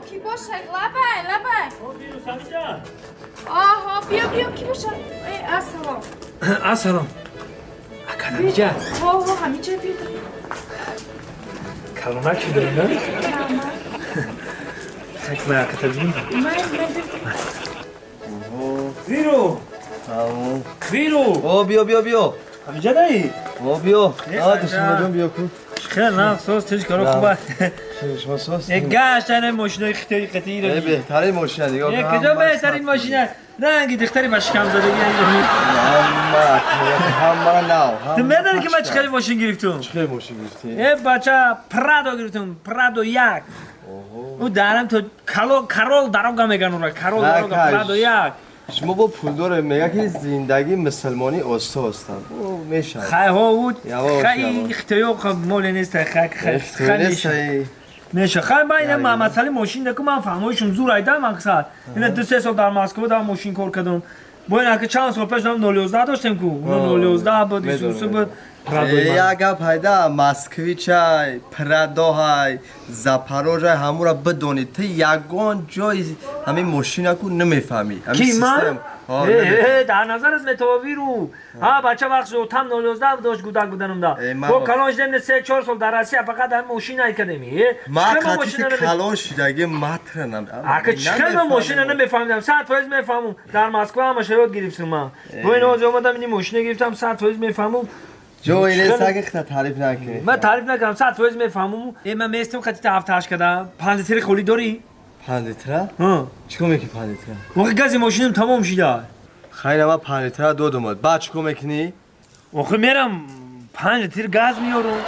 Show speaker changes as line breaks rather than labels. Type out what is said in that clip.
Ки бошад? Лабай, лабай. Оҳо, биё, биё, ки бошад? Э, ассалом.
Ассалом. Ака, ҳамиҷа?
Ҳо, ҳо, ҳамиҷа, биё.
Калонак шуда, на? Так, ман аката бинам.
Ман, ман, биё.
Виру! Виру!
О, биё, биё, биё.
Ҳамиҷа даи?
О, биё. А, душмаҷон, биё ку.
Хеле нағз, соз, тинч, коро хуба.
Шумо соз?
Э, гаштан мошинои хитои қатиро.
Э, беҳтарин мошина нигоҳ.
Э, куҷо беҳтарин мошина? Ранги духтари ба шикамзадагӣ.
Ҳама, ҳама нав.
Ту медонӣ, ки ман чӣ хеле мошин гирифтум?
Чӣ хеле мошин гирифтӣ?
Э, бача, Прадо гирифтум, Прадо як. Ӯ дарам то король дорога меган ура, король дорога, Прадо як.
Шумо бо пулдоре, мега ки зиндагии мусулмонӣ оста оста мешавад.
Хай, ҳо, уд хай, хитоё моле нест, хай,
хай
меша. Хай, ман ина масъалаи мошин даку, ман фаҳмоишум зур айда мақсад. Ина 2-3 сол дар Москва дар мошин кор кардам. Бо ин ака чанд сол пеш нам 011 доштем ку, уно 011 буд, Исусу буд.
Як гап ҳайда, Москвичай, Прадоҳай, Запорожай, ҳамура бидонӣ, ту ягон ҷои ҳамин мошина ку намефаҳмӣ.
Ки, ман? Дар назар аст метовиру. Ҳа, бача, вақт там 011 дошт, гудак буданумда. Бо калон шидем, 3-4 сол дар Россия фақат ҳамин мошина айкардем.
Ма қатити калон шидаги матранам.
Ака, чӣ хел ман мошина намефаҳмидам? 100% мефаҳмум. Дар Москва ҳамаша ёд гирифтум ман. Бо ин ҳозир омадам, ини мошина гирифтам, 100% мефаҳмум.
Ҷои нест, аги хита таъриф накунӣ.
Ман таъриф накардам, 100% мефаҳмум. Э, ман местам қатита ҳафтаҳашт када. 5 литри холӣ дорӣ?
5 литра? Чӣ кор мекунӣ 5 литра?
Охи, гази мошинам тамом шида.
Хайр, ман 5 литра додумад, баъд чӣ кор мекунӣ?
Охи, мерам, 5 литр газ меёрам.